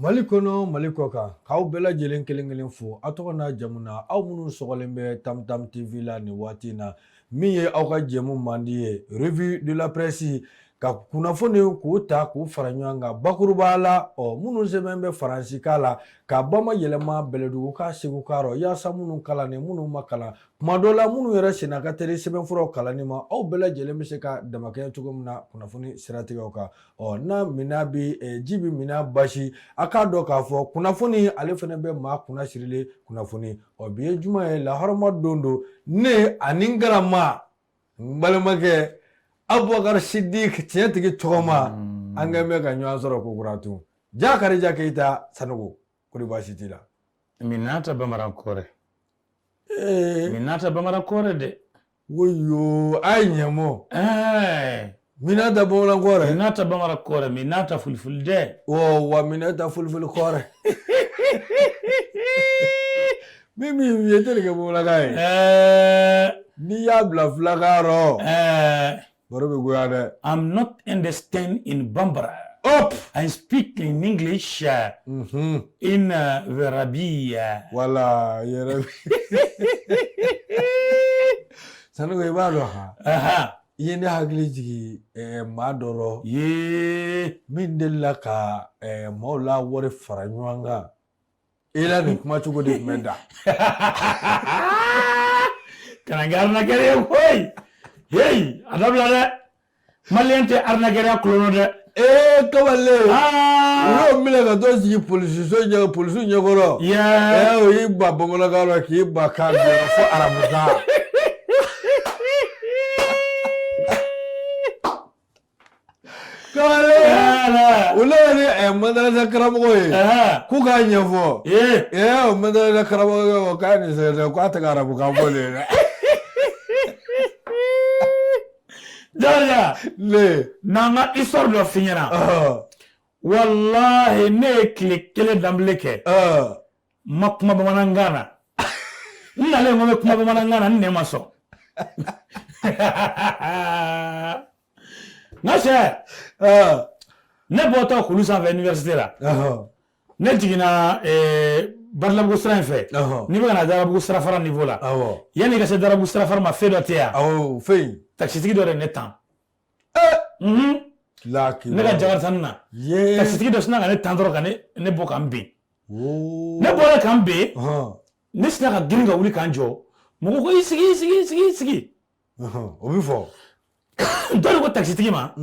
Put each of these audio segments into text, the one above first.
Mali kɔnɔ, Mali kɔ kan, k'aw bɛɛ lajɛlen kelen kelen fo aw tɔgɔ n'a jamu na, aw minnu sɔgɔlen bɛ Tam Tam TV la nin waati in na, min ye aw ka jɛmu mandi ye, revue de la presse, ka kunnafoni k'u ta k'u fara ɲɔgɔn kan bakuruba la, ɔ minnu sɛbɛn bɛ faransikan la k'a bamayɛlɛma bɛlɛdugukan segukan rɔ, yaasa minnu kalannen, minnu ma kalan, kuma dɔ la minnu yɛrɛ senna ka teli sɛbɛnfuraw kalanni ma, aw bɛɛ lajɛlen bɛ se ka damakɛɲɛ cogo min na kunnafoni siratigɛw kan. Ɔ n'a mina bi ji bɛ mina basi, a k'a dɔn k'a fɔ kunnafoni ale fana bɛ maa kunna sirilen kunnafoni. Ɔ bi ye juma ye, lahɔrɔma don don, ne ani n karama n balimakɛ Abubakar Sidik tiɲɛtigi tɔgɔma, an kɛn bɛ ka ɲɔgɔn sɔrɔ kokura tun. Jakarija Keyita Sanogo, kori baasi t'i la? Minata bamanan kɔrɛ. Minata bamanan kɔrɛ dɛ. Woyo, a ye ɲɛmɔ. Minata bamanan kɔrɛ. Minata bamanan kɔrɛ, minata fulifuli dɛ. Ɔ wa minata fulifuli kɔrɛ. Min min ye tɛ kɛ bamanankan ye. N'i y'a bila filakan rɔ. Baro bɛ goya dɛ. I'm not understand in Bambara. Hop. I speak in English. In Werrabi. Voilà, yɛrɛ. Sanogo, i b'a dɔn han. I ye ne hakili jigin maa dɔ rɔ. Ye. Min delila ka maaw la wari fara ɲɔgɔn kan. E la nin kuma cogo de tun bɛ da. Kana kɛ arnaqueur ye koyi. Hey, a dabila dɛ. Maliyɛn tɛ arnaqueur kulon dɛ. Ee kamalen. U y'o minɛ ka t'o sigi polisiso ɲɛ, polisiw ɲɛkɔrɔ. Ee o y'i ban bamanankan na k'i ban kan bɛɛ fo arabukan. Kamalen. U nana ni madarasa karamɔgɔ ye. K'u k'a ɲɛfɔ. Ee o madarasa karamɔgɔ ko k'a ye nin sɛgɛsɛgɛ k'a tɛ ka arabukan fɔ nin ye dɛ. Jakarija. Ne. N'an ka histoire dɔ f'i ɲɛna. Walahi ne ye tile kelen danbile kɛ. N ma kuma bamanankan na. N nalen ko n bɛ kuma bamanankan na, n nɛn ma sɔn. N ka sɛ. Ne bɔtɔ kulu sanfɛ université la. Ne jiginna Badalabugu sira in fɛ. N'i bɛ ka na Darabugu sirafara niveau la. Yanni i ka se Darabugu sirafara ma, feu dɔ tɛ yan. Awɔ, feu in. Takisitigi dɔ de ye ne tan. Ne ka Jakarta na. Takisitigi dɔ sinna ka ne tan dɔrɔn ka ne bɔ ka n bin. Ne bɔra ka n bin. Ne sinna ka girin ka wuli ka n jɔ. Mɔgɔ ko i sigi, i sigi, i sigi, i sigi. O bɛ fɔ. Dɔ de ko takisitigi ma.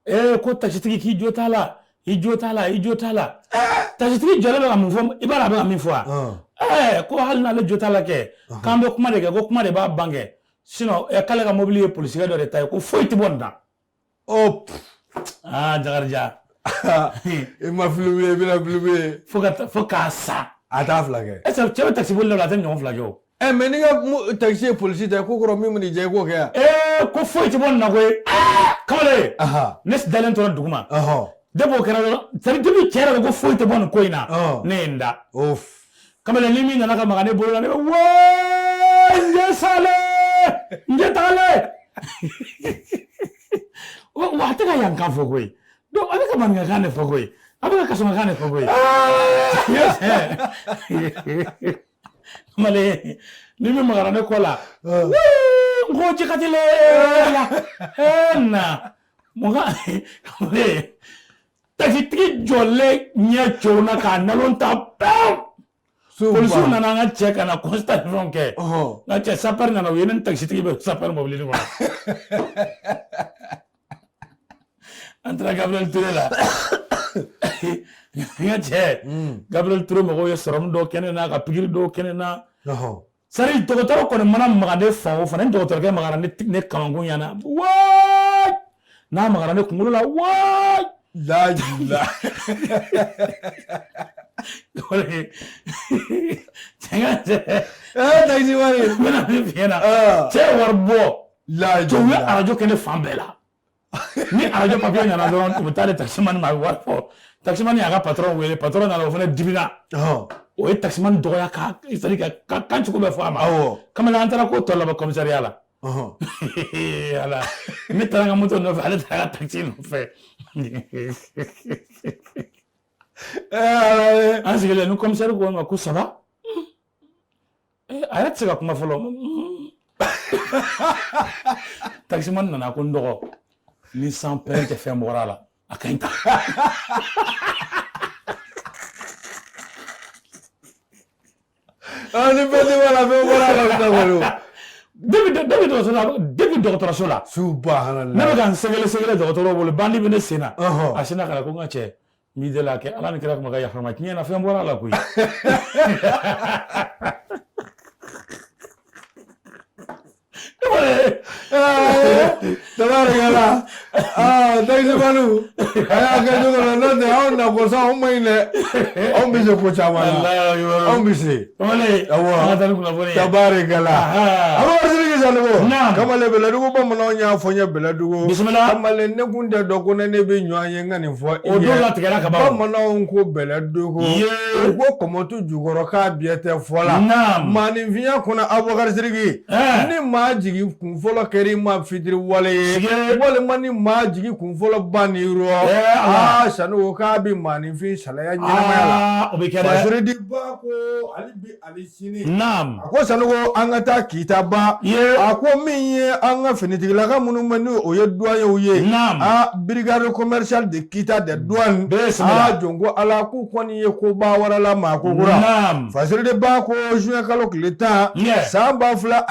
Ee ko takisitigi k'i jo t'a la, i jo t'a la, i jo t'a la. Takisitigi jɔlen bɛ ka mun fɔ, i b'a dɔn a bɛ ka min fɔ wa? Ɛɛ ko hali n'ale jo t'a la kɛ, k'an bɛ kuma de kɛ, ko kuma de b'a ban kɛ. Sinon k'ale ka mobili ye polisikɛ dɔ de ta ye, ko foyi tɛ bɔ nin na. Oh. Aa Jakarija. I ma film ye, i bɛna film ye. Fo ka fo k'a sa. A t'a fila kɛ. Est ce que cɛ bɛ takisi boli la, a tɛ ɲɔgɔn fila kɛ o. Ɛ mais n'i ka takisi ye polisi ta ye, ko kɔrɔ min mana i diya i k'o kɛ yan. Ee ko foyi tɛ bɔ nin na koyi. Kamalen. Ne dalen tora duguma. Depuis o kɛra dɔrɔn, c'est à dire depuis cɛ yɛrɛ ko ko foyi tɛ bɔ nin ko in na. Ne ye n da. Kamalen ni min nana ka maga ne bolo la, ne bɛ wee n jɛ sale n jɛ tagale. Wa a tɛ ka yan kan fɔ koyi. Donc a bɛ ka maninkakan de fɔ koyi. A bɛ ka kasɔnkakan de fɔ koyi. Kamalen ni min magara ne kɔ la, n ko jikatile la na mɔgɔ kamalen takisitigi jɔlen ɲɛ coronna k'a nalon ta pewu. Polisiw nana an ka cɛ ka na constat ni fɛnw kɛ. N ka cɛ sapeur nana, u ye ne ni takisitigi bɛ sapeur mobili kɔnɔ. An taara Gabriel Touré la. N ka cɛ Gabriel Touré mɔgɔw ye sɔrɔmu dɔw kɛ ne na, ka pikiri dɔw kɛ ne na. C'est à dire dɔgɔtɔrɔ kɔni mana maga ne fan o fan, ni dɔgɔtɔrɔkɛ magara ne kamankun yan na, waay! N'a magara ne kunkolo la, waay! Lajila. Cɛ ka cɛ. Ee takisi wari. N bɛna min f'i ɲɛna. Cɛ ye wari bɔ. Lajila. U ye arajo kɛ ne fan bɛɛ la. Ni arajo papiye nana dɔrɔn, u bɛ taa di takisimani ma, a bɛ wari fɔ. Takisimani y'a ka patɔrɔn wele, patɔrɔn nana, o fana dimina. O ye takisimani dɔgɔya ka c'est à dire ka kan cogo bɛɛ fɔ a ma. Kamalen an taara ko tɔ laban commissariat la. Ala, ne taara n ka moto nɔfɛ, ale taara ka takisi nɔfɛ. An sigilen ni commissaire ko n ma ko ça va, a yɛrɛ tɛ se ka kuma fɔlɔ. Taximan nana ko n dɔgɔ, ni san pɛrɛn tɛ, fɛn bɔra a la, a ka ɲi ta. Ni fɛn tɛ b'a la, fɛn bɔra a la kɔni. Depuis dɔgɔtɔrɔso la, depuis dɔgɔtɔrɔso la. Subhanallah. Ne bɛ ka n sɛgɛlɛ sɛgɛlɛ dɔgɔtɔrɔ bolo, bandi bɛ ne sen na. A sinna ka na ko n ka cɛ, n b'i deli a kɛ Ala ni kira kama ka yafa n ma, tiɲɛ na fɛn bɔra a la koyi. Tabarikala, aa taximanw, a y'a kɛ cogo la, n'o tɛ anw na ko sa, anw ma ɲi dɛ, anw bɛ se ko caman na, anw bɛ se. Awɔ, an ka taa ni kunnafoni ye. Tabarikala. Abubakar Sidiki Sanogo. Kamalen Bɛlɛdugu, bamananw y'a fɔ n ye Bɛlɛdugu. Bisimila. Kamalen, ne kun tɛ dɔn ko ne bɛ ɲɔgɔn ye, n ka nin fɔ i ye. O don latigɛra ka ban. Bamananw ko Bɛlɛdugu. U ko kɔmɔtu jukɔrɔ k'a biɲɛ tɛ fɔ la. Maaninfinya kɔnɔ, Abubakar Sidiki, ni maa jigi kun fɔlɔ kɛra i ma fitiriwale ye, walima ni maa jigi kun fɔlɔ ba n'i rɔ, aa Sanogo, k'a bɛ maaninfin salaya ɲɛnamaya la. O bɛ kɛ dɛ. Fasiridi ba ko hali bi hali sini. A ko Sanogo, an ka taa Kita ba. A ko min ye an ka finitigilaka minnu bɛ, ni o ye douaniers ye. A brigade commerciale de Kita des douanes. Aa jɔn ko Ala, k'u kɔni ye koba wɛrɛ la maa ko kura. Fasiridi ba ko juin kalo tile 10 san 2026,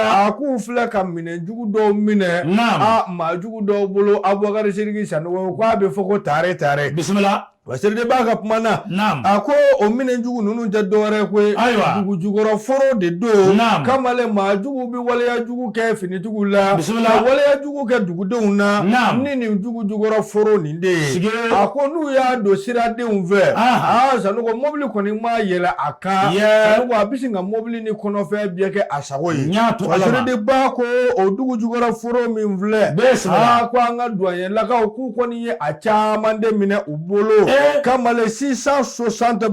a k'u filɛ ka minɛn jugu dɔw minɛ a maa jugu dɔw bolo. Abubakar Sidiki Sanogo, k'a bɛ fɔ ko tare tare. Bisimila. Fasiridi ba ka kuma na, a ko o minɛn jugu ninnu tɛ dɔwɛrɛ koyi, dugu jukɔrɔ foro de don. Kamalen, maa jugu bɛ waleya jugu kɛ finitigiw la, ka waleya jugu kɛ dugudenw na ni nin dugu jukɔrɔ foro nin de ye. A ko n'u y'a don siradenw fɛ, aa Sanogo, mobili kɔni ma yɛlɛ a kan, Sanogo, a bɛ sin ka mobili ni kɔnɔfɛn bɛɛ kɛ a sago ye. Fasiridi ba ko o dugu jukɔrɔ foro min filɛ, aa ko an ka duwanyelakaw k'u kɔni ye a caman de minɛ u bolo. Kamalen, 660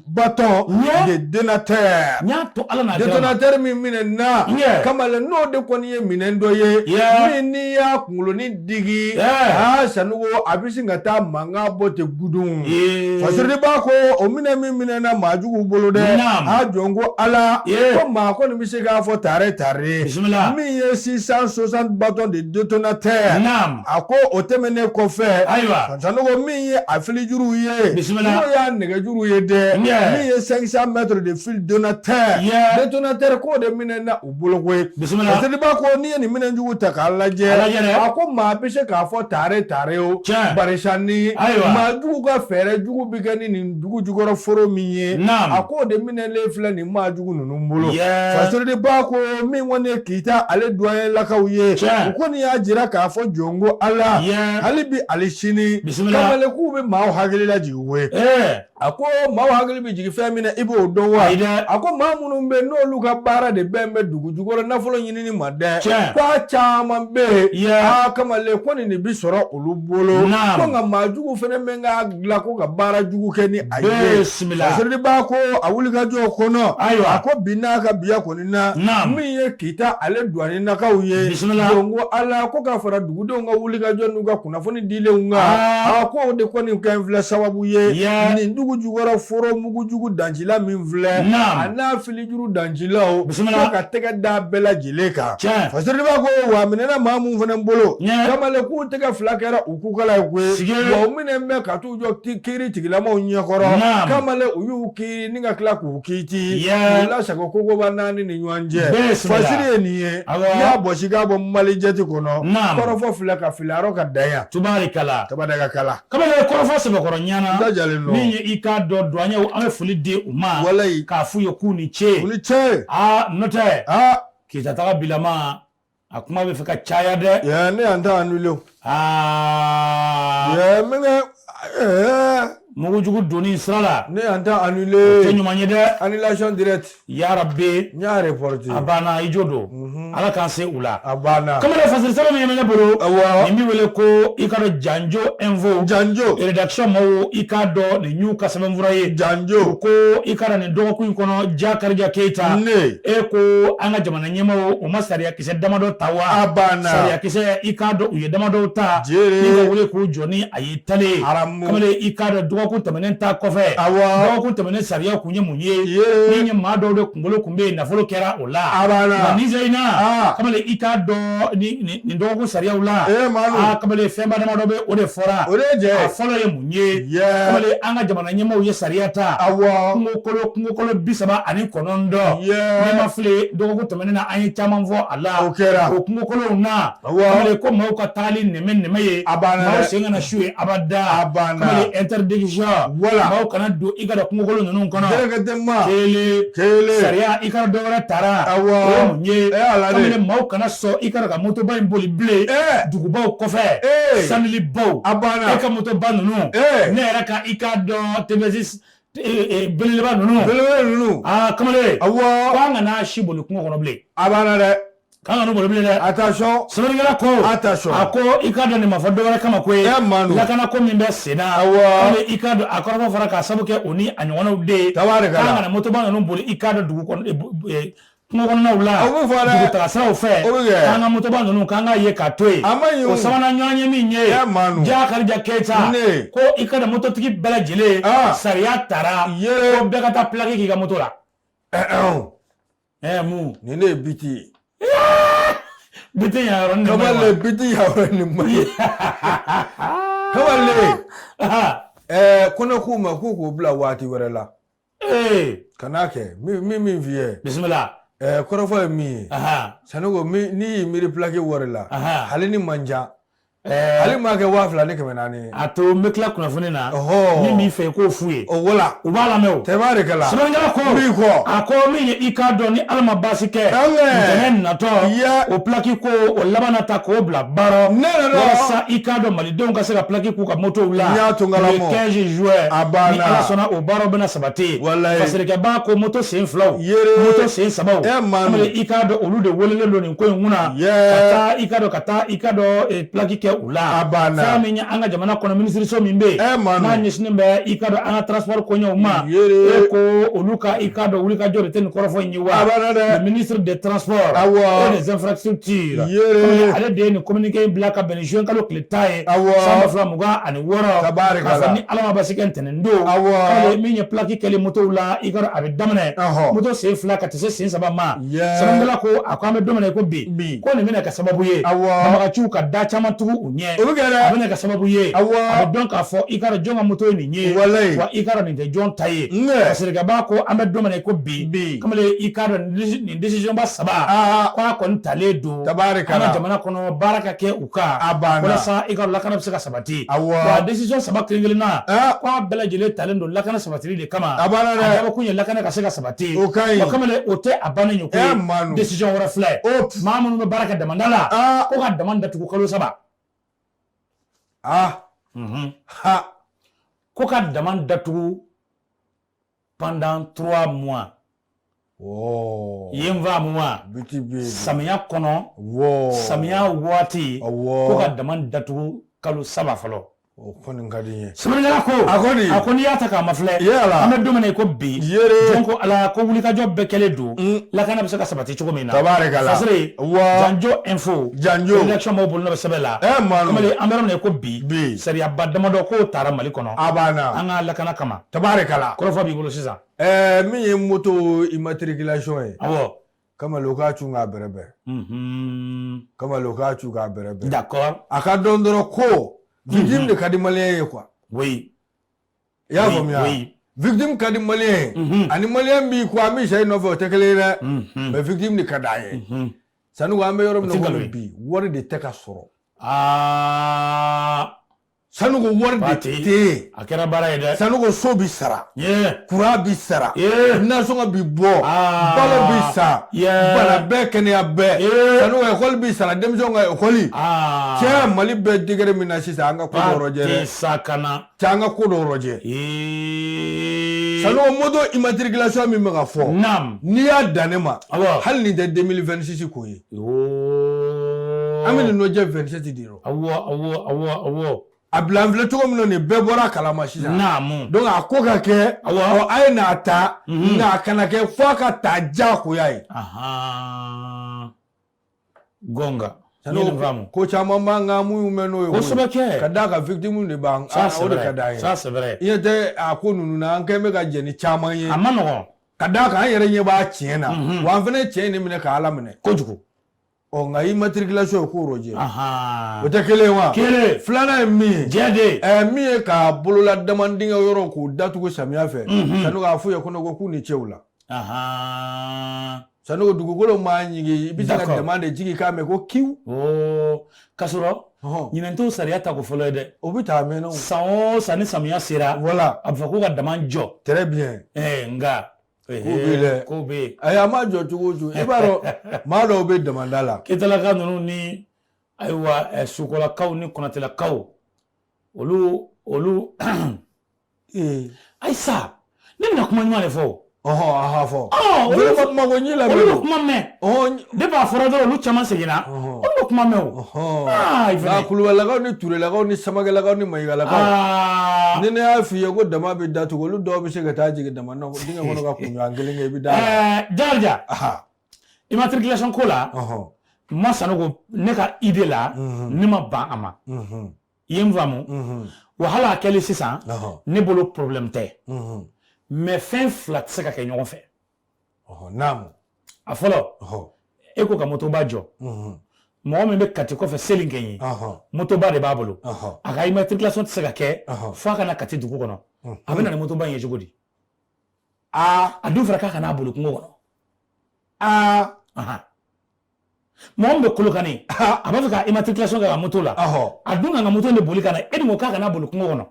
bâtons de détonateur, détonateur min minɛna, kamalen, n'o de kɔni ye minɛn dɔ ye min n'i y'a kunkolonin digi, aa Sanogo, a bɛ sin ka taa mankan bɔ ten gudun. Fasiridi ba ko o minɛn min minɛna maa juguw bolo dɛ, a jɔn ko Ala, ko maa kɔni bɛ se k'a fɔ tare tare min ye 660 bâtons de détonateur. A ko o tɛmɛnen kɔfɛ, ayiwa Sanogo, min ye a filijuruw ye, bisimila, n'o y'a nɛgɛjuruw ye dɛ, min ye 500 mètres de fil détonateur, détonateur k'o de minɛna u bolo koyi. Bisimila. Fasiridi ba ko n'i ye nin minɛn jugu ta k'a lajɛ, a ko maa bɛ se k'a fɔ tare tare o, barisa ni maa jugu ka fɛɛrɛ jugu bɛ kɛ ni nin dugu jukɔrɔ foro min ye, a k'o de minɛlen filɛ nin maa jugu ninnu bolo. Fasiridi ba ko min kɔni ye Kita ale duwanyelakaw ye, u kɔni y'a jira k'a fɔ jɔn ko Ala, hali bi hali sini, kamalen, k'u bɛ maaw hakili lajigin koyi. A ko maaw hakili bɛ jigin fɛn min na, i b'o dɔn wa? A ko maa minnu bɛ n'olu ka baara de bɛn bɛ dugu jukɔrɔ nafolo ɲinini ma dɛ, ko a caman bɛ yen, aa kamalen, ko nin de bɛ sɔrɔ olu bolo, ko nka maa jugu fana bɛ k'a dilan ko ka baara jugu kɛ ni a ye. Fasiridi ba ko a wulikajɔ kɔnɔ, ayiwa, a ko bi n'a ka biya kɔni na, min ye Kita ale duwanilakaw ye, jɔn ko Ala, ko ka fara dugudenw ka wulikajɔ n'u ka kunnafoni dilenw kan, a ko o de kɔni kɛ filɛ sababu ye nin dugu jukɔrɔ foro mugujugu dancila min filɛ, a n'a filijuru dancilaw, ko ka tɛgɛ da bɛɛ lajɛlen kan. Fasiridi ba ko wa minɛna maa min fana bolo, kamalen, k'u tɛgɛ fila kɛra u kukala ye koyi, wa u minɛ bɛ ka t'u jɔ kiiri tigilamaw ɲɛkɔrɔ. Kamalen, u y'u kiiri ni ka tila k'u kiiti, k'u lasago kogoba naani ni ɲɔgɔn cɛ. Fasiri ye nin ye, n'i y'a bɔsi k'a bɔ Mali Jet kɔnɔ, kɔrɔfɔ filɛ ka fili arɔ ka dan yan. Tubaarikala. Tabadaga kala. Kamalen, kɔrɔfɔ sɛbɛkɔrɔ ɲana. N da jalen don. Min ye i k'a dɔn duwanyew, an bɛ foli di u ma. Walayi. K'a f'u ye k'u ni ce. U ni ce. Aa n'o tɛ. Aa. Kita taga bilama, a kuma bɛ fɛ ka caya dɛ. Ne y'an ta annulé o. Aa. Min kɛ. Mugujugu donni sira la. Ne y'an ta annulé. O tɛ ɲuman ye dɛ. Annulation directe. Yarabi. N y'a reporté. A banna i jo don. Ala k'an se u la. A banna. Kamalen fasiri sɛbɛn min bɛ ne bolo. Awɔ. Nin bɛ wele ko i k'a dɔn Janjo info. Janjo. Rédaction maaw i k'a dɔn nin y'u ka sɛbɛnfura ye. Janjo. U ko i k'a dɔn nin dɔgɔkun in kɔnɔ Jakarija Keyita. Ne. E ko an ka jamana ɲɛmaaw u ma sariyakisɛ damadɔ ta wa. A banna. Sariyakisɛ i k'a dɔn u ye damadɔw ta. Jere. Ni ka wele k'u jɔ ni a ye tale. Haramu. Kamalen i k'a dɔn dɔgɔkun tɛmɛnen ta kɔfɛ. Awɔ. Dɔgɔkun tɛmɛnen sariya kun ye mun ye. Ye. Min ye maa dɔw de kunkolo kun bɛ yen nafolo kɛra o la. A banna. Nka nin sen in na. Aa. Kamalen i k'a dɔn nin dɔgɔkun sariyaw la. Ee Manu. Aa kamalen fɛnba damadɔ bɛ o de fɔra. O de ye jɛ ye. A fɔlɔ ye mun ye. Yɛ. Kamalen an ka jamana ɲɛmaaw ye sariya ta. Awɔ. Kungokolo 39. Yɛ. N'i ma fili dɔgɔkun tɛmɛnen na an ye caman fɔ a la. O kɛra. O kungokolow na. Awɔ. Kamalen ko maaw ka taali nɛmɛ nɛmɛ ye. A banna dɛ. Maaw sen kana su yen abada. A banna. Kamalen interdiction. Voilà. Maaw kana don i ka don kungokolo ninnu kɔnɔ. Directement. Kelen. Kelen. Sariya i ka dɔ wɛrɛ tara. Awɔ. O ye mun ye. E Ala de. Kamalen maaw kana sɔn i ka motoba in boli bilen. Ɛɛ. Dugubaw kɔfɛ. Ee. Sanilibaw. A banna. E ka motoba ninnu. Ee. Ne yɛrɛ ka i k'a dɔn TVS belebeleba ninnu. Belebele ninnu. Aa kamalen. Awɔ. Ko an kana si boli kungo kɔnɔ bilen. A banna dɛ. K'an kana boli bilen dɛ. Attention. Sɛbɛnnikɛla ko. Attention. A ko i k'a dɔn nin ma fɔ dɔwɛrɛ kama koyi. E Manu. Lakanako min bɛ sen na. Awɔ. Kamalen i k'a dɔn a kɔrɔfɔ fɔra k'a sabu kɛ o ni a ɲɔgɔnnaw de ye. Tabarikala. K'an kana motoba ninnu boli i k'a dɔn dugu kɔnɔ kungo kɔnɔnaw la. O bɛ fɔ dɛ. Dugutaga siraw fɛ. O bɛ kɛ. K'an ka motoba ninnu k'an k'a ye k'a to yen. A ma ɲi o. O sabanan ɲɔgɔn ye min ye. E Manu. Jakarija Keyita. Ne. Ko i ka dɔn mototigi bɛɛ lajɛlen. Ah. Sariya tara. Yere. Ko bɛɛ ka taa plaque k'i ka moto la. Ɛɛ Mun. Nin de ye biti ye. Biti yan yɔrɔnin de ma ɲi wa? Kamalen biti yan yɔrɔnin ma ɲi. Kamalen. Ɛɛ ko ne k'u ma k'u k'o bila waati wɛrɛ la. Ee. Kan'a kɛ min f'i ye. Bisimila. Ɛɛ kɔrɔfɔ ye min ye. Sanogo n'i y'i miiri plaque wari la. Hali ni man ca. Hali m'a kɛ 2400 ye. A to n bɛ tila kunnafoni na. Min b'i fɛ i k'o f'u ye. O wala. U b'a lamɛn o. Tabarikala. Sɛbɛnnikɛla ko. Min kɔ. A ko min ye i k'a dɔn ni Ala ma baasi kɛ. Ntɛnɛn natɔ. O plaque ko o laban na ta k'o bila baara. Ne yɛrɛ dɔn. Walasa i k'a dɔn malidenw ka se ka plaque k'u ka motow la. N y'a to n ka lamɔ. Le 15 juin. A banna. Ni Ala sɔnna o baaraw bɛna sabati. Walayi. Fasirikɛba ko moto sen filaw. Yere. Moto sen sabaw. E Manu. Kamalen i k'a dɔn olu de welelen don nin ko in kunna. Yɛ. Ka taa i k'a dɔn ka taa i k'a dɔn plaque kɛ u la. A banna. Fɛn min ye an ka jamana kɔnɔ minisiriso min bɛ yen. E Manu. N'a ɲɛsinnen bɛ i k'a dɔn an ka transport koɲɛw ma. Yere. E ko olu ka i k'a dɔn wulikajɔ de tɛ nin kɔrɔfɔ in ye wa. A banna dɛ. Le ministre des transports. Awɔ. Et des infrastructures. Yere. Ale de ye nin communiqué in bila ka bɛn ni juin kalo tile 10 ye. Awɔ. San 2026. Tabarikala. K'a fɔ ni Ala ma basi kɛ ntɛnɛn don. Awɔ. K'ale min ye plaque kɛlen motow la i k'a dɔn a bɛ daminɛ. Ɔhɔ. Moto sen 2 ka taa se sen 3 ma. Yɛ. Sɛbɛnnikɛla ko a ko an bɛ don min na i ko bi. Bi. Ko nin bɛna kɛ sababu ye. Awɔ. Banbagaciw ka da caman tugu u ɲɛ. O bɛ kɛ dɛ. A bɛna kɛ sababu ye. Awɔ. A bɛ dɔn k'a fɔ i k'a dɔn jɔn ka moto ye nin ye. Walayi. Wa i k'a dɔn nin tɛ jɔn ta ye. Nɛ. Fasirikɛba ko an bɛ don min na i ko bi. Bi. Kamalen i k'a dɔn nin décision ba 3. Aa. K'a kɔni talen don. Tabarikala. An ka jamana kɔnɔ baara ka kɛ u kan. A banna. Walasa i ka lakana bɛ se ka sabati. Awɔ. Wa décision 3 kelen kelenna. Aa. K'a bɛɛ lajɛlen talen don lakana sabatili de kama. A banna dɛ. A dabɔkun ye lakana ka se ka sabati. O ka ɲi. Wa kamalen o tɛ a bannen ye koyi. E Manu. Décision wɛrɛ filɛ. O. Maa minnu bɛ baara kɛ damanda la. Aa. Ko ka dama datugu kalo 3. Ah. Ha. Ko ka dama datugu pendant 3 mois. Oh. Yen fa mois. Biti bɛ yen. Samiya kɔnɔ. Wɔ. Samiya waati. Awɔ. Ko ka dama datugu kalo 3 fɔlɔ. O kɔni ka di n ye. Sɛbɛnnikɛla ko. A kɔni. A ko n'i y'a ta k'a mafilɛ. Yala. An bɛ don min na i ko bi. Yere. Jɔn ko Ala ko wulikajɔ bɛɛ kɛlen don. Lakana bɛ se ka sabati cogo min na. Tabarikala. Fasire. Wa. Janjo info. Janjo. Rédaction b'aw bolo n'o bɛ sɛbɛn la. E Manu. Kamalen an bɛ yɔrɔ min na i ko bi. Bi. Sariyaba damadɔ k'o taara Mali kɔnɔ. A banna. An ka lakana kama. Tabarikala. Kɔrɔfɔ b'i bolo sisan. Ɛɛ min ye moto immatriculation ye. Awɔ. Kamalen o k'a cun k'a bɛrɛbɛn. Kamalen o k'a cun k'a bɛrɛbɛn. D'accord. A ka dɔn dɔrɔn ko. Victime de ka di malien ye quoi. Oui. I y'a faamuya? Oui. Victime ka di malien ye. Ani malien b'i kɔ an bɛ sa i nɔfɛ o tɛ kelen ye dɛ. Mais victime de ka d'an ye. Sanogo an bɛ yɔrɔ min na komi bi wari de tɛ ka sɔrɔ. Aa. Sanogo, wari de tɛ yen. A kɛra baara ye dɛ. Sanogo, so bi sara, courant bi sara, nasɔngɔ bi bɔ, balo bi san, bana bɛɛ, kɛnɛya bɛɛ. Sanogo, ekɔli bi sara, denmisɛnw ka ekɔli. Cɛ, Mali bɛ degré min na sisan, an ka ko dɔ rɔjɛ dɛ. Sakana. Cɛ, an ka ko dɔ rɔjɛ. Sanogo, moto immatriculation min bɛ ka fɔ, n'i y'a dan ne ma, hali nin tɛ 2026 ko ye. An bɛ nin nɔjɛ 27 de rɔ. Awɔ, awɔ, awɔ, awɔ. A bila an filɛ cogo min na, nin bɛɛ bɔra a kalama sisan. Donc a ko ka kɛ, ɔ, a ye n'a ta, nka a kana kɛ fo a ka ta diyagoya ye. Gonga. Faamu. Ko caman b'an kan minnu bɛ n'o ye. Kosɛbɛ kɛ. Ka d'a kan, victime de b'an, o de ka d'an ye. Ça, c'est vrai. I ɲɛ tɛ a ko ninnu na, an kɛn bɛ ka jɛn ni caman ye. A ma nɔgɔn. Ka d'a kan, an yɛrɛ ɲɛ b'a tiɲɛ na, wa an fana ye tiɲɛ in de minɛ ka Ala minɛ. Kojugu. Ɔ, nka immatriculation ye ko rɔjɛ. O tɛ kelen ye wa? Kelen. Filanan ye min ye. Jɛ de. Min ye ka bolola dama dingɛ yɔrɔ k'o datugu samiya fɛ. Sanogo, a f'u ye ko k'u ni ce u la. Sanogo, dugukolo maa ɲigi, i bɛ se ka dama de jigin k'a mɛn ko kiw. K'a sɔrɔ ɲinɛn t'o sariya ta ko fɔlɔ ye dɛ. O bɛ taa mɛn. San o san, ni samiya sera, a bɛ fɔ ko ka dama jɔ. Très bien. Nka ko bɛ yen dɛ. Ko bɛ yen. Ayi, a ma jɔ cogo o cogo, i b'a dɔn maa dɔw bɛ damanda la. Ketalaka ninnu ni, ayiwa, Sukolakaw ni Konatelakaw, olu. Ayisa, ne bɛna kuma ɲuman de fɔ. Ɔhɔn, a fɔ. Olu ma kuma ko ɲi la. Olu bɛ kuma mɛn. Depuis a fɔra dɔrɔn, olu caman seginna. Olu bɛ kuma mɛn o. Nka Kulubalilakaw ni Turelakaw ni Samakelakaw ni Mayigalakaw, ni ne y'a f'i ye ko dama bɛ datugu, olu dɔw bɛ se ka taa jigin dama dingɛ kɔnɔ ka kunɲɔgɔn kelen kɛ, i bɛ da. Jakarija, immatriculation ko la, ma Sanogo, ne ka idée la, ne ma ban a ma. I ye n faamu? Wa hali a kɛlen sisan, ne bolo problème tɛ. Mais fɛn fila tɛ se ka kɛ ɲɔgɔn fɛ. Naamu. A fɔlɔ, e ko ka motoba jɔ. Mɔgɔ min bɛ Kati kɔfɛ Selinkɛ ye, motoba de b'a bolo. A ka immatriculation tɛ se ka kɛ f'a ka na Kati dugu kɔnɔ. A bɛ na ni motoba in ye cogo di? A dun fɔra k'a ka n'a boli kungo kɔnɔ. Mɔgɔ min bɛ Kolokani, a b'a fɛ ka immatriculation kɛ ka moto la. A dun kan ka moto in de boli ka na, e dun ko k'a kana boli kungo kɔnɔ.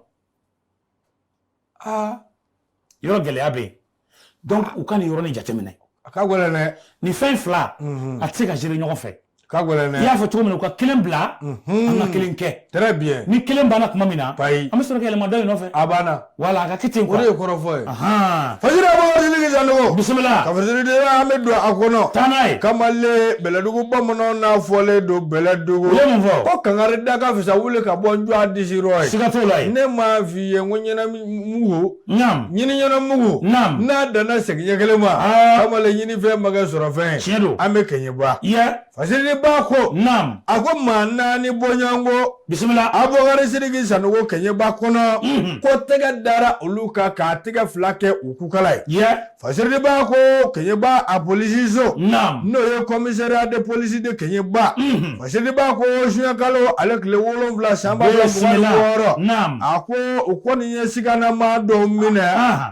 Yɔrɔ gɛlɛya bɛ yen. Donc u ka nin yɔrɔnin jateminɛ. A ka gɛlɛn dɛ. Nin fɛn fila, a tɛ se ka gérer ɲɔgɔn fɛ. Ka gɛlɛn dɛ. I y'a fɔ cogo min na, u ka kelen bila, an ka kelen kɛ. Très bien. Ni kelen banna tuma min na, Payi. an bɛ sɔrɔ ka yɛlɛma dɔ in nɔfɛ. A banna. Voilà, a ka kɛ ten O de ye kɔrɔfɔ ye. Fasiri Abubakar Sidiki Sanogo. Bisimila. Ka fasiri de, an bɛ don a kɔnɔ. Taa n'a ye. Kamalen, Bɛlɛdugu bamananw n'a fɔlen don Bɛlɛdugu. U ye mun fɔ? Ko kangari da ka fisa wuli ka bɔ n jɔ a disi rɔ ye. Siga t'o la ye. Ne m'a f'i ye n ko ɲɛna mugu. Naam. Ɲini ɲɛna mugu. Naam. N'a danna segin ɲɛ kelen ma. Kamalen, ɲini fɛn ma kɛ sɔrɔ fɛn ye. Tiɲɛ don. An bɛ kɛɲɛba. Ye. Fasiri ba ko. Naam. A ko maa naani bɔɲɔgɔnko. Bisimila. Abubakar Sidiki Sanogo, Kɛɲɛba kɔnɔ. Ko tɛgɛ dara olu kan k'a tɛgɛ fila kɛ u kukala ye. Ye. Fasiri ba ko Kɛɲɛba a polisiso. Naam. N'o ye commissariat de police de Kɛɲɛba. Fasiri ba ko juin kalo ale tile 7 san 2026. Naam. A ko u kɔni ye siganamaa dɔw minɛ.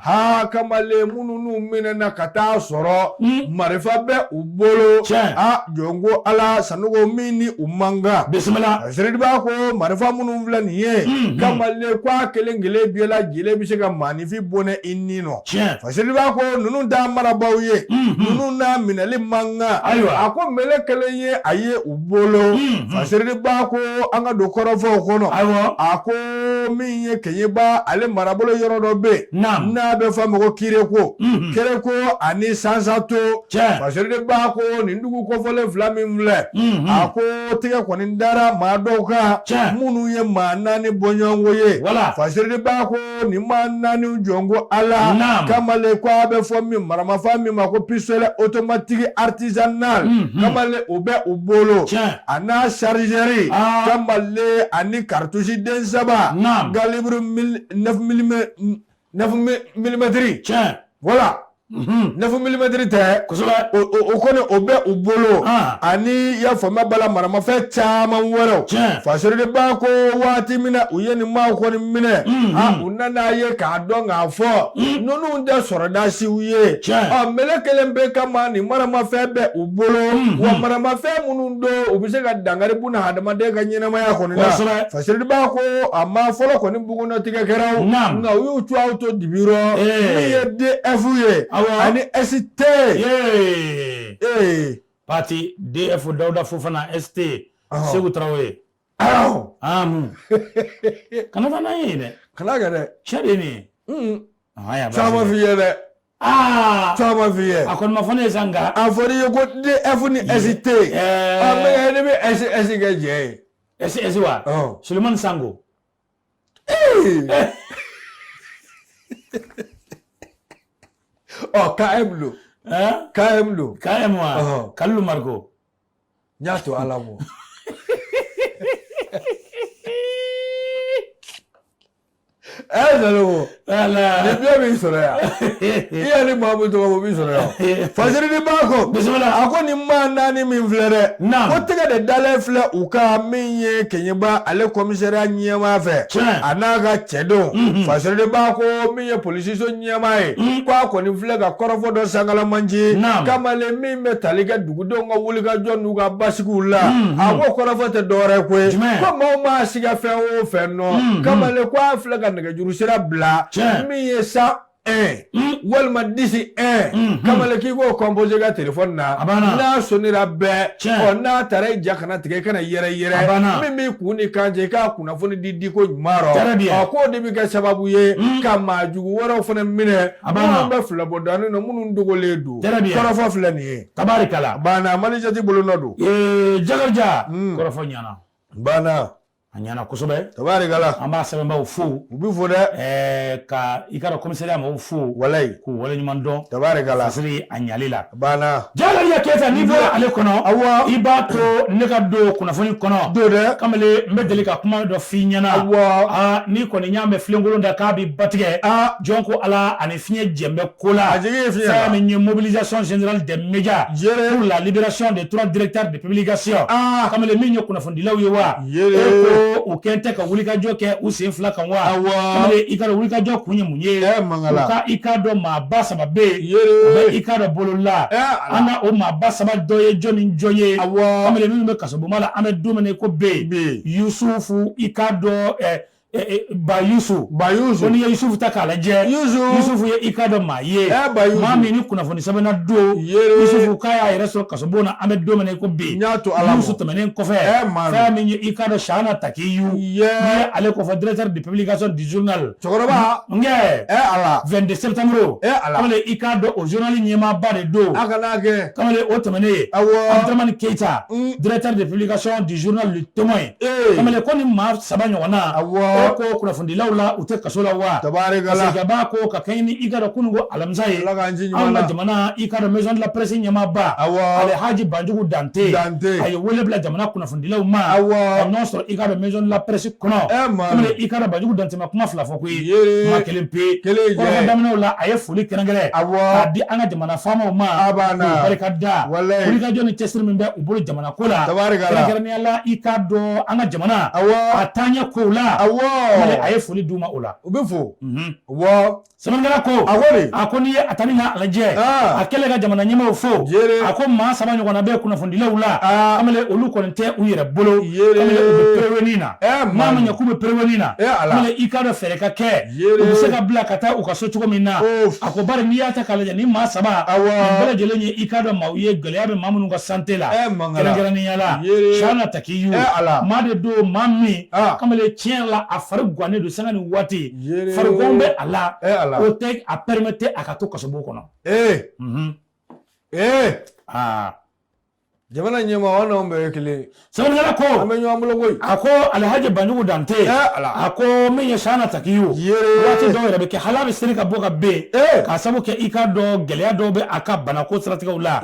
Ha, kamalen, minnu n'u minɛna ka taa sɔrɔ marifa bɛ u bolo. Tiɲɛ. A jɔn ko Ala, Sanogo, min ni u man kan. Bisimila. Fasiriba ko marifa minnu filɛ nin ye, kamalen, ko a kelen kelen bɛɛ lajɛlen bɛ se ka maaninfin bɔnɛ i ni nɔ. Tiɲɛ. Fasiriba ko ninnu t'a marabaaw ye, ninnu n'a minɛli man kan. Ayiwa. A ko mɛlɛ kelen ye a ye u bolo. Fasiriba ko an ka don kɔrɔfɔw kɔnɔ. Awɔ. A ko min ye Kɛɲɛba ale marabolo yɔrɔ dɔ bɛ yen. Naam. N'a bɛ fɔ a ma ko Kireko. Kereko ani Sansato. Tiɲɛ. Fasiriba ko nin dugu kofɔlen fila min filɛ. A ko tɛgɛ kɔni dara maa dɔw kan. Tiɲɛ. Minnu ye maa naani bɔɲɔgɔnko ye. Voilà. Fasiriba ko nin maa naani, jɔn ko Ala. Naam. Kamalen, ko a bɛ fɔ min maramafɛn min ma ko pistolet automatique artisanal. Kamalen, o bɛ u bolo. Tiɲɛ. A n'a chargeur. Kamalen, ani cartouche den saba. Naam. Calibre 9 millimètres. Tiɲɛ. Voilà. 9 millimètres tɛ kosɛbɛ o kɔni o bɛ u bolo ani i y'a faamuya bala maramafɛn caman wɛrɛw Fasiriba ko waati min na u ye nin maaw kɔni minɛ u nana ye k'a dɔn k'a fɔ ninnu tɛ sɔrɔdasiw ye ɔ mele kelen bɛ kama nin maramafɛn bɛ u bolo wa maramafɛn minnu don u bɛ se ka dankari buna hadamaden ka ɲɛnamaya kɔni na Fasiriba ko a ma fɔlɔ kɔni bugunnatigɛ kɛra nka u y'u cuwaw to dibi rɔ min ye DF ye ani ST ee parti DF Dawuda Fofana ST Segu Tarawele kana taa n'an ye dɛ kana kɛ dɛ cɛ de ye nin ye caman f'i ye dɛ caman f'i ye a kɔni ma fɔ ne ye sa nka a fɔra i ye ko DF ni ST mɛ ne bɛ SS kɛ jɛ ye SS wa Sulemani Sango Ɔ KM don KM don KM wa Kalilu Mariko n y'a to Ala mɔ Salomo nin biɲɛ b'i sɔrɔ yan i yɛrɛ ni maa min tɔgɔ o b'i sɔrɔ yan Fasiriba ko bisimila a ko nin maa naani min filɛ dɛ ko tɛgɛ de dalen filɛ u kan min ye Keɲeba ale commissariat ɲɛmaa fɛ a n'a ka cɛdenw Fasiriba ko min ye polisiso ɲɛmaa ye ko a kɔni filɛ ka kɔrɔfɔ dɔ sankalamanci kamalen min bɛ tali kɛ dugudenw ka wulikajɔ n'u ka basigiw la a ko kɔrɔfɔ tɛ dɔwɛrɛ koyi ko maaw maa siga fɛn o fɛn nɔ kamalen ko a filɛ ka nɛgɛjuru sira bila min ye 101 walima 10 1 kamalen k'i k'o composer ka telefɔni na n'a sonira bɛɛ ɔ n'a taara i ja kana tigɛ i kana yɛrɛ yɛrɛ min b'i kun ni kan cɛ i k'a kunnafoni di diko ɲuman rɔ ɔ k'o de bɛ kɛ sababu ye ka maa jugu wɛrɛw fana minɛ minnu bɛ filabɔdanin na minnu dogolen don kɔrɔfɔ filɛ nin ye tabarikala banna Malijati bolonɔ don Jakarija kɔrɔfɔ ɲɛna banna a ɲɛna kosɛbɛ tabarikala an b'a sɛbɛnbaaw fo u bɛ fo dɛ ka i ka dɔn commissariat mɔgɔw fo walayi k'u waleɲuman dɔn tabarikala Fasiri a ɲali la banna Jakarija Keyita n'i bɔra ale kɔnɔ awɔ i b'a to ne ka don kunnafoni kɔnɔ don dɛ kamalen n bɛ deli ka kuma dɔ f'i ɲɛna awɔ aa n'i kɔni y'a mɛn filenkolon da k'a bɛ batigɛ aa jɔn ko ala ani fiɲɛ jɛn bɛ ko la a jigi ye fiɲɛ la fɛn min ye mobilisation générale des médias Yere. pour la libération des trois directeurs de publication aa kamalen min ye kunnafonidilaw ye wa Yere. E ko u kɛn tɛ ka wulikajɔ kɛ u sen fila kan wa Awɔ. kamalen i ka dɔn wulikajɔ kun ye mun ye Ɛ, Mangala. u ka i ka dɔn maaba saba bɛ yen Yere. u bɛ i ka dɔn bolo la Ɛ, ala. an ka o maaba saba dɔ ye jɔn ni jɔn ye Awɔ. kamalen minnu bɛ kasobonba la an bɛ don min na i ko Bi. bi Yusufu i ka dɔn Ba Yusu Ba Yusu ko n'i ye Yusufu ta k'a lajɛ Yusu. Yusufu ye i ka dɔn maa ye Ba Yusu. maa min ni kunnafoni sɛbɛnna don Yere. Yusufu k'a y'a yɛrɛ sɔrɔ kasobon na an bɛ don min na i ko bi N y'a to Ala ma. Yusu tɛmɛnen kɔfɛ Maa fɛn min ye i ka dɔn Shana Takiyu Ye. n'i ye ale kɔfɛ directeur de publication du journal Cɛkɔrɔba nkɛ Ala 22 septembre Ala. kamalen i k'a dɔn o journal ɲɛmaaba de don a kana kɛ kamalen o tɛmɛnen Awɔ. Abdramane Keita directeur de publication du journal Le Témoin Ee. kamalen ko ni maa saba ɲɔgɔnna Awɔ. e ko kunnafonidilaw la u tɛ kaso la wa Tabarikala. parce que gaba ko ka kɛɲɛ ni i ka dɔn kununko alamisa ye Ala k'an ci ɲuman anw na. ka jamana i ka dɔn maison de la presse ɲɛmaaba Awɔ. Alhaji Banjugu Dante Dante. a ye wele bila jamana kunnafonidilaw ma Awɔ. ka ɲɔgɔn sɔrɔ i ka dɔn maison de la presse kɔnɔ Maa. kamalen i ka dɔn Banjugu Dante ma kuma fila fɔ koyi Yere. kuma kelen pe Kelen ye jɛ. kɔrɔfɔ daminɛw la a ye foli kɛrɛnkɛrɛn Awɔ. k'a di an ka jamana faamaw ma A banna. k'u barika da Walayi. wulikajɔ ni cɛsiri min bɛ u bolo jamana ko la Tabarikala. kɛrɛnkɛrɛnnenya la i k'a dɔn an ka jamana Awɔ. a taaɲɛ kow la Awɔ. Kamalen a ye foli d'u ma o la U bɛ fo wɔ sɛbɛnnikɛla ko A ko de. a ko n'i ye a tani k'a lajɛ Ah. a kɛlen ka jamana ɲɛmaaw fo Yere. a ko maa saba ɲɔgɔnna bɛ kunnafonidilaw la Ah. kamalen olu kɔni tɛ u yɛrɛ bolo Yere. kamalen u bɛ pereweni na Maa n'a ma ɲɛ k'u bɛ pereweni na Ala. kamalen i k'a dɔn fɛɛrɛ ka kɛ Yere. u bɛ se ka bila ka taa u ka so cogo min na Of. a ko bari n'i y'a ta k'a lajɛ ni maa saba Awɔ. nin bɛɛ lajɛlen ye i k'a dɔn maaw ye gɛlɛya bɛ maa minnu ka santé la Mangala. kɛrɛnkɛrɛnnenya la Yere. Shana Takiyu Ala. maa de don maa min Ah. kamalen tiɲɛ la a fari gannen don sanga ni waati Yere. farigan bɛ a la Ala. o tɛ a permettre a ka to kasobon kɔnɔ Ee aa Jamana ɲɛmaa, an n'anw bɛɛ ye kelen. Sɛbɛnnikɛla ko, an bɛ ɲɔgɔn bolo koyi. A ko Alihaji Banjugu Dante, Ala. a ko min ye Sana Takiyu, waati dɔw yɛrɛ bɛ kɛ, hali a bɛ seri ka bɔ ka ben, k'a sabu kɛ i k'a dɔn gɛlɛya dɔw bɛ a ka banako siratigɛw la.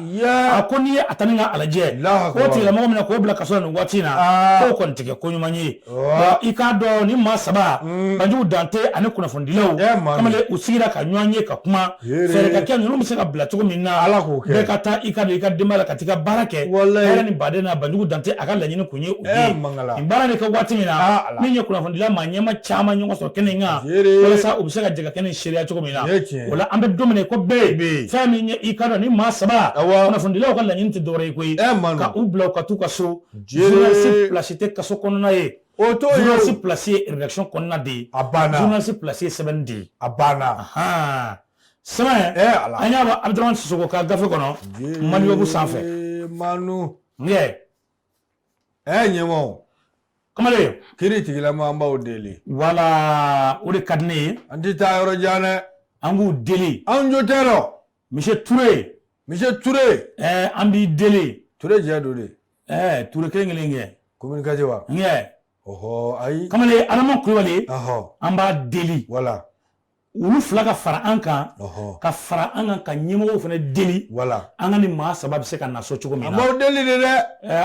A ko n'i ye a ta ni ka a lajɛ, k'o tigilamɔgɔ minɛ k'o bila kaso la nin waati in na, k'o kɔni tɛ kɛ ko ɲuman ye. I k'a dɔn ni maa saba, Banjugu Dante ani kunnafonidilaw kamalen, u sigira ka ɲɔgɔn ye ka kuma fɛɛrɛ ka kɛ ninnu bɛ se ka bila cogo min na, bɛɛ ka taa i ka don i ka denbaya la ka t'i ka baara kɛ hɛrɛ ni baden na. Banjugu Dante a ka laɲini kun ye o ye. Nin baara bɛ kɛ waati min na, min ye kunnafonidila maa ɲɛma caman ɲɔgɔn sɔrɔ kɛnɛ in kan, walasa u bɛ se ka jɛ ka kɛnɛ in seereya cogo min na. O la, an bɛ don min na ko bɛɛ, fɛn min ye i ka dɔn ni maa saba, kunnafonidilaw ka laɲini tɛ dɔwɛrɛ ye koyi, ka u bila u ka t'u ka so. Journaliste place tɛ kaso kɔnɔna ye. O t'o ye. Journaliste place ye rédaction kɔnɔna de ye. A banna. Journaliste place ye sɛbɛnni de ye. A banna. Sɛbɛn, an y'a bɔ Abudramani Sisoko ka gafe kɔnɔ, Maliweb sanfɛ. Manu. Ɲɛ. Ɲɛmɔgɔ. Kamalen. Kiri tigilama, an b'aw deli. Wala, o de ka di ne ye. An tɛ taa yɔrɔ jan dɛ. An k'u deli. Anw jo tɛ rɔ. Monsieur Touré. Monsieur Touré. An b'i deli. Touré jɛ don de. Touré kelen kelen kɛ. Communication wa. Ɲɛ. Ɔhɔ, ayi. Kamalen, Adama Kulubali. An b'a deli. Wala. Olu fila ka fara an kan. Ka fara an kan ka ɲɛmɔgɔw fana deli. Wala. An ka ni maa saba bɛ se ka na so cogo min na. An b'aw deli de dɛ.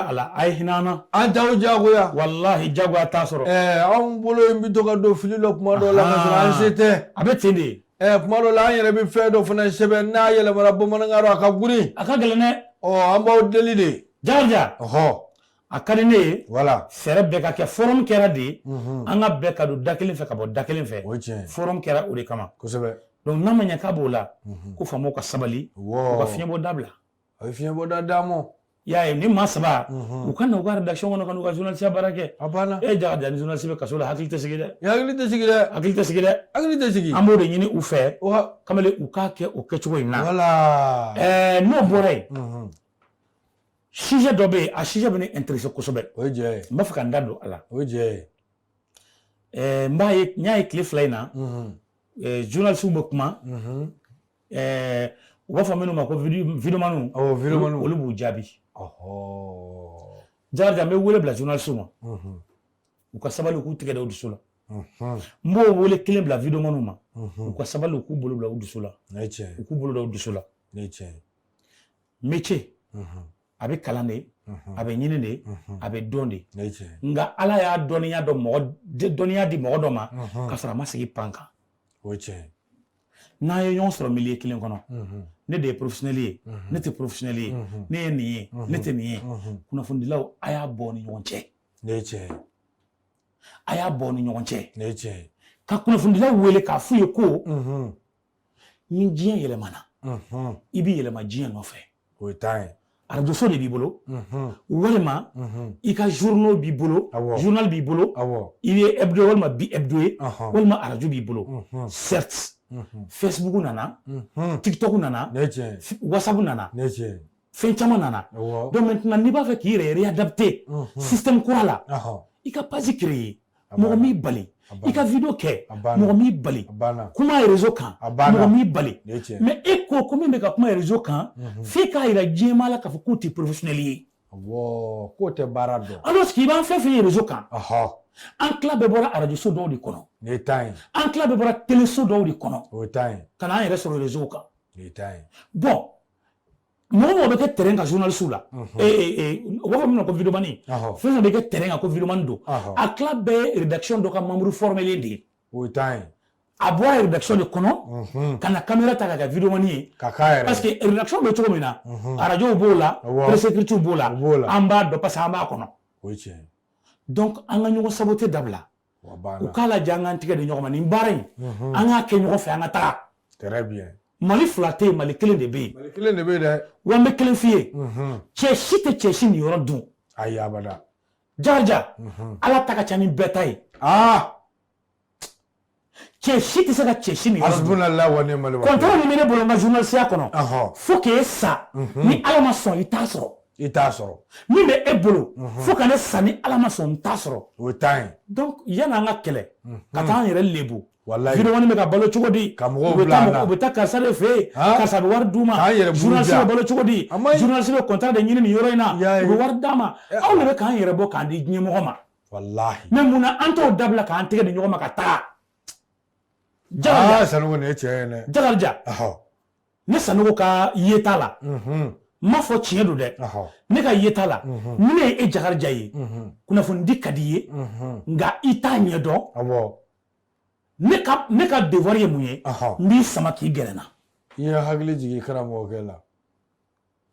Ala, a ye hinɛ an na. An t'aw jagoya. Walahi, jagoya t'a sɔrɔ. Anw bolo in bɛ to ka don fili dɔ kuma dɔw la ka sɔrɔ an se tɛ. A bɛ ten de. Kuma dɔ la, an yɛrɛ bɛ fɛn dɔ fana sɛbɛn, n'a yɛlɛmana bamanankan rɔ, a ka girin. A ka gɛlɛn dɛ. Ɔ, an b'aw deli de. Jakarija. A ka di ne ye. Wala. Fɛɛrɛ bɛɛ ka kɛ, forum kɛra de, an ka bɛɛ ka don da kelen fɛ ka bɔ da kelen fɛ. O ye tiɲɛ. Forum kɛra o de kama. Kosɛbɛ. Donc n'a ma ɲɛ k'a b'o la, ko faamaw ka sabali, u ka fiɲɛbɔ dabila. A ye fiɲɛbɔ da d'an ma. I y'a ye, ni maa saba, u ka na u ka rédaction kɔnɔ ka n'u ka journaliste baara kɛ. A banna. E Jakarija, ni journaliste bɛ kaso la, hakili tɛ sigi dɛ. Hakili tɛ sigi dɛ. Hakili tɛ sigi dɛ. Hakili tɛ sigi. An b'o de ɲini u fɛ. Kamalen, u k'a kɛ o kɛcogo in na. Wala. N'o bɔra yen, sujet dɔ bɛ yen, a sujet bɛ ne intéressé kosɛbɛ. O ye jɛ ye. N b'a fɛ ka n da don a la. O ye jɛ ye. N b'a ye, n y'a ye tile 2 in na, journalistes bɛ kuma. U b'a fɔ minnu ma ko videomaniw. Awɔ, videomaniw. Olu b'u jaabi. Jakarija, n bɛ wele bila journalistes ma. U ka sabali, u k'u tigɛ da u dusu la. N b'o wele kelen bila videomaniw ma. U ka sabali, u k'u bolo bila u dusu la. U k'u bolo da u dusu la. Métier, a bɛ kalan de, a bɛ ɲini de, a bɛ dɔn de. Nka Ala y'a dɔnniya dɔ mɔgɔ dɔnniya di mɔgɔ dɔ ma k'a sɔrɔ a ma sigi pan kan. O ye tiɲɛ. N'an ye ɲɔgɔn sɔrɔ milieu kelen kɔnɔ, ne de ye professionnel ye, ne tɛ professionnel ye, ne ye nin ye, ne tɛ nin ye, kunnafonidilaw, a y'a bɔ ni ɲɔgɔn cɛ. Ne ye tiɲɛ. A y'a bɔ ni ɲɔgɔn cɛ. Ne ye tiɲɛ. Ka kunnafonidilaw wele k'a f'u ye ko ni diɲɛ yɛlɛmana, i bɛ yɛlɛma diɲɛ nɔfɛ. O ye tan ye. Arajoso de b'i bolo, walima i ka journal b'i bolo, journal b'i bolo, i ye hebdo walima bi hebdo ye, walima arajo b'i bolo. Certes, Facebook nana, TikTok nana, WhatsApp nana, fɛn caman nana. Donc maintenant, n'i b'a fɛ k'i yɛrɛ réadapter système kura la, i ka page créer, mɔgɔ m'i bali. I ka vidéo kɛ, mɔgɔ m'i bali. Kuma réseau kan, mɔgɔ m'i bali. Mais e ko ko min bɛ ka kuma réseau kan, f'e k'a yira diɲɛmaa la k'a fɔ k'o tɛ professionnel ye. Awɔ, k'o tɛ baara dɔn. Alors que i b'an fɛn fɛn ye réseau kan, an tila bɛɛ bɔra arajoso dɔw de kɔnɔ. Nin ye tan ye. An tila bɛɛ bɔra téléso dɔw de kɔnɔ. O ye tan ye. Ka n'an yɛrɛ sɔrɔ réseau kan. Nin ye tan ye. Bon, mɔgɔ mɔgɔ bɛ kɛ terrain kan journaliste la, u b'a fɔ min ma ko vidéoman, fɛn fɛn bɛ kɛ terrain kan ko vidéoman don, a tila bɛɛ ye rédaction dɔ ka membre formelen de ye. O ye tan ye. A bɔra rédaction de kɔnɔ ka na caméra ta ka kɛ vidéoman ye. Ka k'a yɛrɛ. Parce que rédaction bɛ cogo min na, arajow b'o la, presse écrite b'o la, an b'a dɔn parce que an b'a kɔnɔ. O ye tiɲɛ ye. Donc an ka ɲɔgɔn saboter dabila. U k'a lajɛ, an k'an tigɛ di ɲɔgɔn ma nin baara in, an k'a kɛ ɲɔgɔn fɛ, an ka taga. Très bien. Mali fila tɛ yen, Mali kelen de bɛ yen. Mali kelen de bɛ yen dɛ. Wa n bɛ kelen f'i ye. Cɛ si tɛ cɛ si niyɔrɔ dun. Ayi, abada. Jakarija, Ala ta ka ca ni bɛɛ ta ye. Cɛ si tɛ se ka cɛ si niyɔrɔ dun. Hasbunallahu wa ni'mal wakil. Contrat min bɛ ne bolo n ka journaliste kɔnɔ, fo k'e sa, ni Ala ma sɔn, i t'a sɔrɔ. I t'a sɔrɔ. Min bɛ e bolo, fo ka ne sa ni Ala ma sɔn, n t'a sɔrɔ. O ye tan ye. Donc yanni an ka kɛlɛ ka taa an yɛrɛ lebu, Walayi. Vidéoman bɛ ka balo cogo di? Ka mɔgɔw U bɛ bila taa an na. U bɛ taa karisa de fɛ yen, Han? karisa bɛ wari d'u ma. K'an yɛrɛ buruja. Journaliste bɛ balo cogo di? A man ɲi. Journaliste bɛ contrat de ɲini nin yɔrɔ in na, I y'a ye. u bɛ wari d'a ma. Aw de bɛ k'an yɛrɛ bɔ k'an di diɲɛmɔgɔ ma. Walahi. Mais mun na an t'o dabila k'an tɛgɛ di ɲɔgɔn ma ka taa? Jakarija, Aa, Sanogo, nin ye tiɲɛ ye dɛ. Jakarija, ne Sanogo ka yeta la, n m'a fɔ tiɲɛ don dɛ, ne ka yeta la, ni ne ye e Jakarija ye, kunnafonidi ka di i ye, nka i t'a ɲɛ dɔn. Ne ka devoir ye mun ye? N b'i sama k'i gɛrɛ n na. I ye hakili jigin karamɔgɔkɛ la.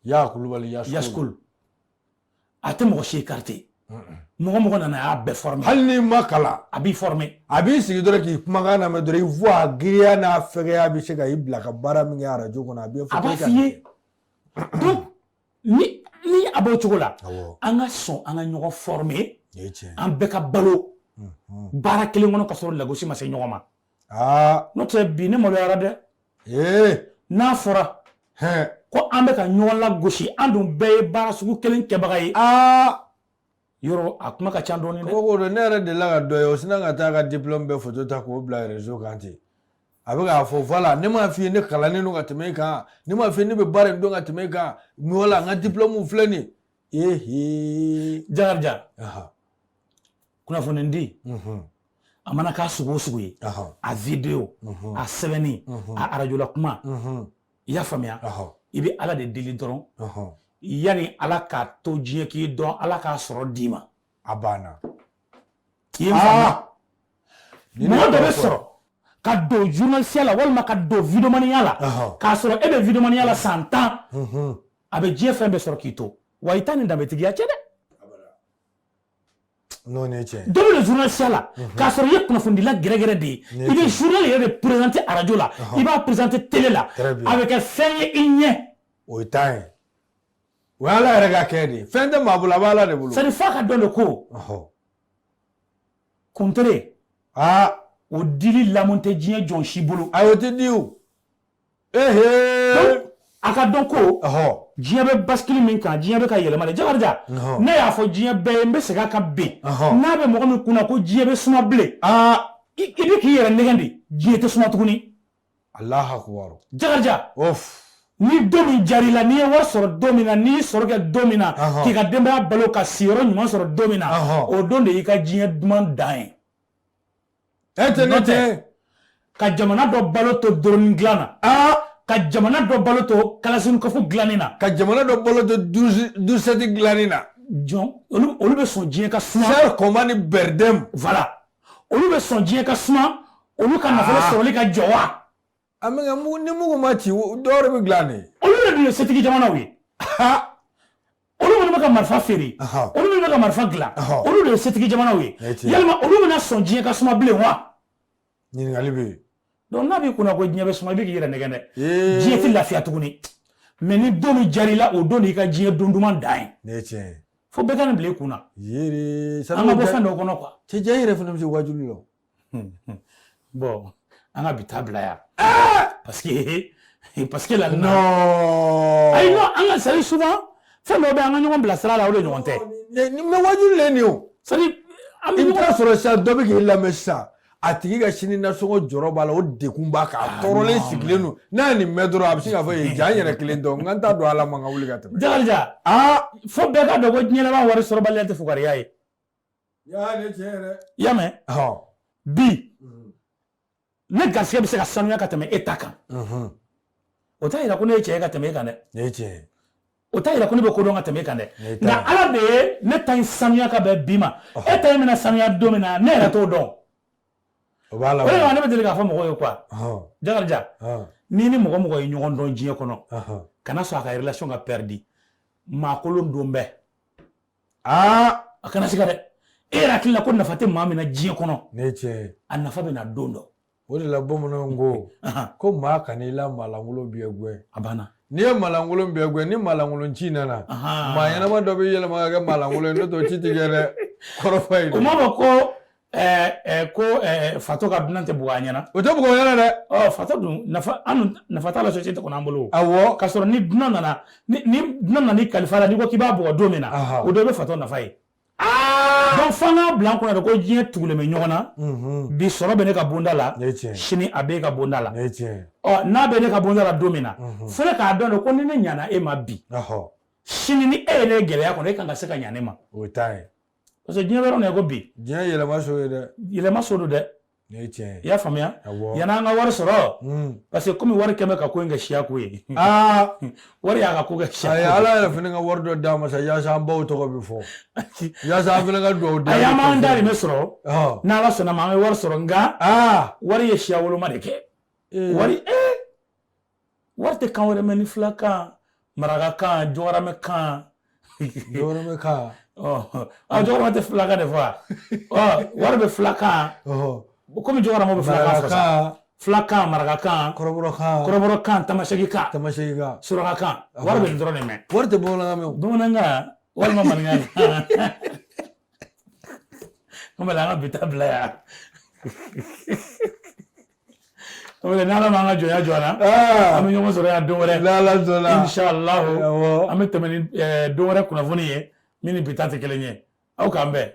Ya Kulubali Yaskul. Yaskul a tɛ mɔgɔ si écarté. Mɔgɔ mɔgɔ nana, a y'a bɛɛ former. Hali n'i ma kalan. A b'i former. A b'i sigi dɔrɔn k'i kumakan lamɛn dɔrɔn, i voix a girinya n'a fɛgɛya bɛ se ka i bila ka baara min kɛ arajo kɔnɔ, a b'i fɔ A b'a k'e ka f'i nin ye. Donc ni a b'o cogo la, kɛ. An ka sɔn an ka ɲɔgɔn former, Nin ye tiɲɛ ye. an bɛɛ ka balo baara kelen kɔnɔ ka sɔrɔ lagosi ma se ɲɔgɔn ma. N'o tɛ, bi ne maloyara dɛ. N'a fɔra ko an bɛ ka ɲɔgɔn lagosi, an dun bɛɛ ye baara sugu kelen kɛbaga ye, yɔrɔ a kuma ka ca dɔɔnin dɛ. Kabako don. Ne yɛrɛ delila ka dɔ ye, o sinna ka taa ka diplôme bɛɛ photo ta k'o bila réseau kan ten. A bɛ k'a fɔ: voilà, ne m'a f'i ye ne kalannen don ka tɛmɛ e kan, ne m'a f'i ye ne bɛ baara in dɔn ka tɛmɛ e kan, voilà, n ka diplôme filɛ nin ye. Ehe. Jakarija, kunnafoni di, a mana k'a sugu o sugu ye, a vidéo, a sɛbɛnni, a arajola kuma, i y'a faamuya, i bɛ Ala de deli dɔrɔn, yanni Ala k'a to diɲɛ k'i dɔn, Ala k'a sɔrɔ d'i ma. A banna. I ye n faamuya? Nin de Mɔgɔ dɔ bɛ kɔrɔ fɔ. sɔrɔ ka don journaliste la walima ka don videomaniya la, k'a sɔrɔ e bɛ videomaniya la san 10, a bɛ diɲɛ fɛn bɛɛ sɔrɔ k'i to wa, i t'a ni danbetigiya cɛ dɛ. N'o nin ye tiɲɛ ye. Dɔ bɛ don journaliste la k'a sɔrɔ i ye kunnafonidila gɛrɛgɛrɛ de ye, Nin ye i bɛ journal yɛrɛ de présenter arajo la, i b'a présenter télé la, Très bien. a bɛ kɛ fɛn ye i ɲɛ. O ye tan ye, o ye Ala yɛrɛ ka kɛ de ye. Fɛn tɛ maa bolo, a bɛ Ala de bolo. C'est à dire, f'a ka dɔn de ko kuntere, o dili lamɔ tɛ diɲɛ jɔn si bolo. Ayi, o tɛ di o. Ehe. Donc a ka dɔn ko diɲɛ bɛ bascule min kan, diɲɛ bɛ ka yɛlɛma de. Jakarija, ne y'a fɔ diɲɛ bɛɛ ye, n bɛ segin a kan bi, n'a bɛ mɔgɔ min kunna ko diɲɛ bɛ suma bilen, i bɛ k'i yɛrɛ nɛgɛn de. Diɲɛ tɛ suma tuguni. Alahu akubaru. Jakarija, Of. ni don min jar'i la, n'i ye wari sɔrɔ don min na, n'i ye sɔrɔ kɛ don min na, k'i ka denbaya balo, ka siyɔrɔ ɲuman sɔrɔ don min na, o don de y'i ka diɲɛ duman dan ye. E tɛ ne N'o tɛ, tɛ. ka jamana dɔ balo to drone dilan na, ka jamana dɔ balo to kalashnikov dilanni na, Ka jamana dɔ balo to 12 dilanni na. Jɔn olu bɛ sɔn diɲɛ ka suma? Char combat ni BRDM. Voilà, olu bɛ sɔn diɲɛ ka suma, olu ka nafolo sɔrɔli ka jɔ wa? A mɛ nka mugu ni mugu ma ci, dɔwɛrɛ bɛ dilan de. Olu de dun ye setigi jamanaw ye. Olu minnu bɛ ka marifa feere, olu minnu bɛ ka marifa dilan, olu de ye setigi jamanaw ye. Ne tiɲɛ. Yalima olu bɛna sɔn diɲɛ ka suma bilen wa? Ɲininkali bɛ yen. Donc n'a b'i kunna ko diɲɛ bɛ suma, i bɛ k'i yɛrɛ nɛgɛn dɛ. Ee. Diɲɛ tɛ lafiya tuguni. Mais ni don min jar'i la, o don de y'i ka diɲɛ don duman dan ye. Ne ye tiɲɛ ye. Fo bɛɛ ka nin bila i kunna. Yere. An ka bɔ fɛn dɔw kɔnɔ quoi. Cɛ, ja yɛrɛ fana bɛ se wajuli la o. Bon, an ka bi ta bila yan parce que la Non. Ayi, non, an ka, c'est à dire, souvent fɛn dɔw bɛ yen, an ka ɲɔgɔn bilasira la, o de ɲɔgɔn tɛ. Ni mais wajuli le nin ye o. C'est à dire, an bɛ I bɛ ɲɔgɔn taa sɔrɔ sisan, dɔ bɛ k'i lamɛn sisan, a tigi ka sini nasɔngɔ jɔrɔ b'a la, o degun b'a kan, a tɔɔrɔlen non, sigilen don. N'a ye nin mɛn dɔrɔn, a bɛ se k'a fɔ ee, ja n yɛrɛ kelen dɔn, n ka n ta don Ala ma, n ka wuli ka tɛmɛ. Jakarija, fo bɛɛ ka dɔn ko diɲɛ laban wari sɔrɔbaliya tɛ fugariya ye. Yaa, ne tiɲɛ yɛrɛ. I y'a mɛn? Bi ne garisɛgɛ bɛ se ka sanuya ka tɛmɛ e ta kan, o t'a yira ko ne ye cɛ ye ka tɛmɛ e kan dɛ. Ne ye tiɲɛ ye. O t'a yira ko ne bɛ kodɔn ka tɛmɛ e kan dɛ. Ne ta Nka ye. Ala de ye ne ta in sanuya ka bɛn bi ma. E ta in bɛna sanuya don min na, ne yɛrɛ t'o dɔn. O b'a la. O de la ne bɛ deli k'a fɔ mɔgɔw ye quoi, Jakarija, n'i ni mɔgɔ mɔgɔ ye ɲɔgɔn dɔn diɲɛ kɔnɔ, kana sɔn a ka relation ka perdi. Maa kolon don bɛɛ, a kana siga dɛ. E yɛrɛ hakili la ko nafa tɛ maa min na diɲɛ kɔnɔ, Ne ye tiɲɛ ye. a nafa bɛ na don dɔ. O de la bamananw ko ko maa kan'i la maalankolon biyɛ gɛn. A banna. N'i ye maalankolon biyɛ gɛn, ni maalankolon ci nana, maa ɲɛnama dɔ bɛ yɛlɛma ka kɛ maalankolon ye. N'o tɛ, o ci tɛ kɛ dɛ. Kɔrɔfɔ ye. O m'a fɔ ko Ko fatɔ ka dunan tɛ bugɔ a ɲɛna. O tɛ bugɔ a ɲɛna dɛ. Ɔ, fatɔ dun, nafa an dun nafa t'a la société kɔnɔ an bolo. Awɔ. K'a sɔrɔ ni dunan nana, ni dunan nana i kalifa la, n'i ko k'i b'a bugɔ don min na, o don bɛ fatɔ nafa ye. Donc f'an k'a bila an kunna de ko diɲɛ tugulen bɛ ɲɔgɔn na. Bi sɔrɔ bɛ ne ka bonda la, sini a b'e ka bonda la. Ɔ, n'a bɛ ne ka bonda la don min na, fo ne k'a dɔn de ko ni ne ɲana e ma bi, sini ni e ye ne gɛlɛya kɔnɔ, e kan ka se ka ɲa ne ma. O ye tan ye. Parce que diɲɛ bɛ yɔrɔ min na ko bi. Diɲɛ yɛlɛma so ye dɛ. Yɛlɛma so don dɛ. Nin ye tiɲɛ ye. I y'a faamuya? Awɔ. Yanni an ka wari sɔrɔ. Parce que komi wari kɛn bɛ ka ko in kɛ siya ko ye. Aa. Wari y'a ka ko kɛ siya ko ye. Ayi, Ala yɛrɛ fana ka wari dɔ d'an ma sa, yaasa an baw tɔgɔ bɛ fɔ. Yaasa an fana ka dugawu Ayi, an b'an dahirimɛ sɔrɔ. N'Ala sɔnna ma, an bɛ wari sɔrɔ, nka. Wari ye siya woloma de kɛ. Wari wari tɛ kan wɛrɛ mɛn ni filakan, marakakan, jɔgɔramɛkan. Jɔgɔramɛkan. Ɔ, jɔgɔrama tɛ filakan de fɔ wa? Ɔ, wari bɛ filakan. Komi jɔgɔrama bɛ filakan fɔ sa. Filakan, marakakan, kɔrɔbɔrɔkan, kɔrɔbɔrɔkan, tamasɛkikan, tamasɛkikan, surakakan. Wari bɛ nin dɔrɔn de mɛn. Wari tɛ bamanankan mɛn o. Bamanankan walima maninkakan. Komi an ka bi ta bila yan. Komi n'Ala m'an ka jɔnya jɔ an na, an bɛ ɲɔgɔn sɔrɔ yan don wɛrɛ. N'Ala sɔnna. Inshallah. An bɛ tɛmɛ ni don wɛrɛ kunnafoni ye min ni bi ta tɛ kelen ye. Aw k'an bɛn.